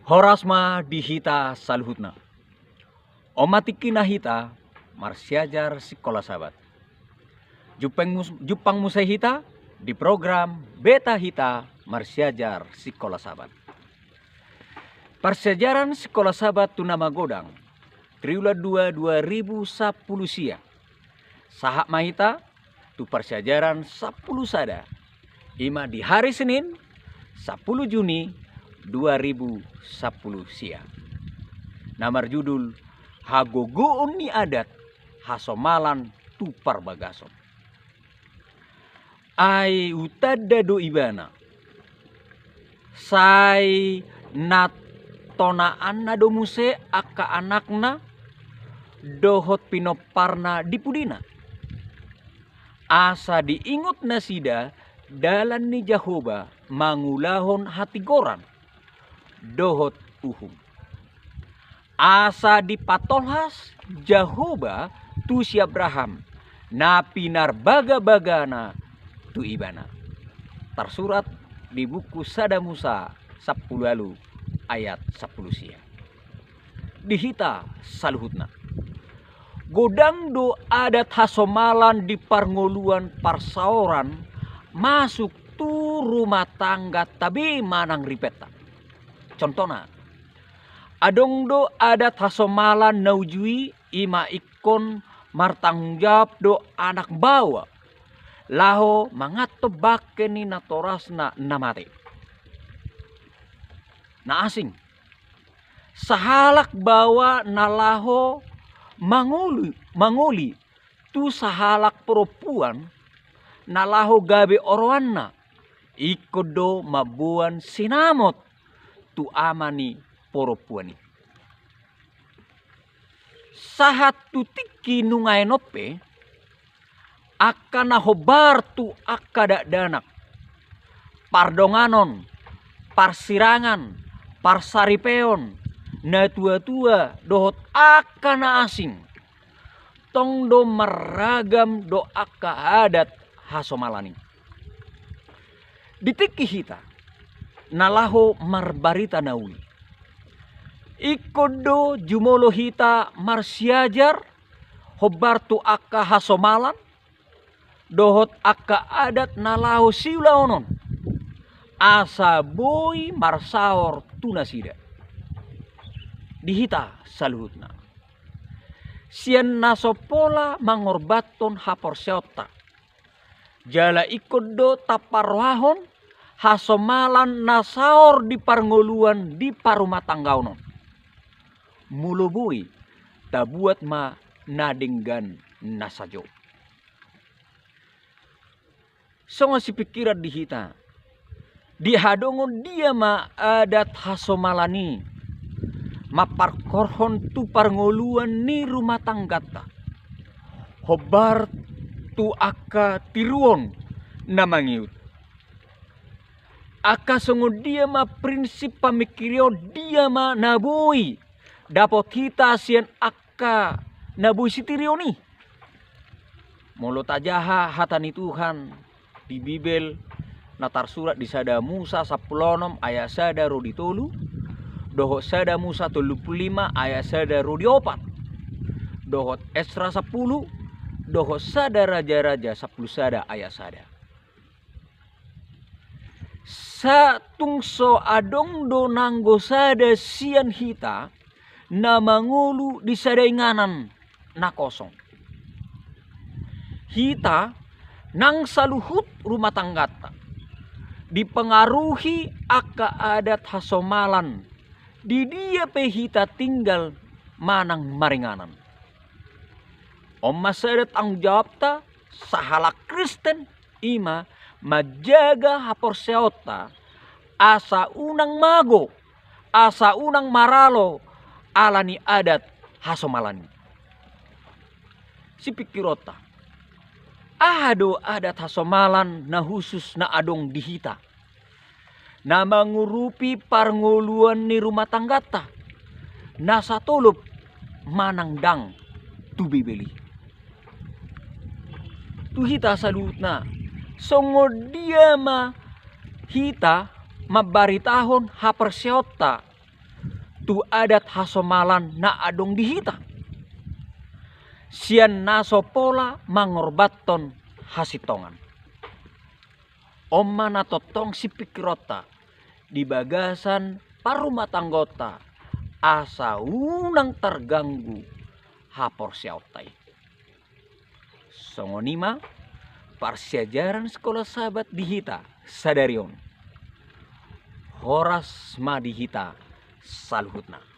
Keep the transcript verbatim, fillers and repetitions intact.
Horas ma di hita saluhutna. On ma tingkina hita marsiajar sikola Sabat. Jumpang mus-, jumpang muse hita di program Beta Hita Marsiajar Sikola Sabat. Parsiajaran sikola Sabat tu na magodang, triwulan dua dua ribu sampulu sia. Sahat ma hita tu parsiajaran sampulu sada, i ma di hari Senin, sampulu Juni dua ribu sampulu sia, na marjudul Hagogoon ni Adat Hasomalan tu Parbagason. Ai hutanda do ibana, sai na tonaanna do muse angka anakna dohot pinomparna di pudina, asa diingot nasida dalan ni Jahowa mangulahon hatigoran dohot uhum, asa dipatolhas Jahowa tu si Abraham na pinarbagabagana tu ibana. Tarsurat di buku Sada Musa sampulu ualu ayat sampulu sia. Di hita saluhutna, godang do adat hasomalan di parngoluan parsaoran masuk tu rumah tangganta be manang ripenta. Contohna, adong do adat hasomalan na uju i, i ma ingkon martanggung jawab do anak baoa laho mangantop bangke ni natorasna na mate. Na asing, sahalak baoa na laho mangolu, mangoli tu sahalak porompuan na laho gabe oroanna, ingkon do mamboan sinamot tu ama ni porompuan i. Sahat tu tingki nunga enon pe, angka na hombar tu angka dakdanak, pardonganon, parsirangan, parsaripeon, natuatua dohot angka na asing, tong do marragam do angka adat hasomalan i. Di tingki hita na laho marbarita na uli, ingkon do jumolo hita marsiajar hombar tu angka hasomalan dohot angka adat na laho siulahonon, asa boi marsaor tu nasida. Di hita saluhutna, sian na so pola mangorbathon haporseaonta, jala ingkon do taparrohahon hasomalan na saor di parngoluan di parumatanggaon on. Molo boi, tabuat ma na denggan na sajo. Songon sipingkiran di hita, dihadongon dia ma adat hasomalan i mamparkorhon tu parngoluan ni rumah tangganta, hombar tu angka tiruon na mangihut. Angka songon dia ma prinsip pamingkirion, dia ma na boi dapot hita sian angka na boi sitirion i? Molo tajaha hata ni Tuhan di Bibel, na tarsurat di Sada Musa sampulu onom ayat sada ro di tolu, dohot Sada Musa tolu pulu lima ayat sada ro di opat, dohot Esra sampulu, dohot Sada Raja-raja sampulu sada ayat sada. Sa tung so adong do nanggo sada sian hita na mangolu di sada inganan na kosong. Hita nang saluhut rumah tangganta dipengaruhi angka adat hasomalan di dia pe hita tinggal manang maringanan. On ma sada tanggung jawabta sahalak Kristen, i ma manjaga haporseaonta, asa unang mago, asa unang maralo ala ni adat hasomalan i. Sipingkironta, aha do adat hasomalan na husus na adong di hita, na mangurupi parngoluan ni rumah tangganta, na satolop manang ndang tu Bibel i? Tu hita saluhutna, songon dia ma hita mambaritahon haporseaonta tu adat hasomalan na adong di hita, sian na so pola mangorbathon hasintongan. On ma na tongtong sipingkironta di bagasan parrumatanggaonta, asa unang targanggu haporseaonta i. Songon i ma parsiajaran Sikola Sabat di hita sadari on. Horas ma di hita saluhutna.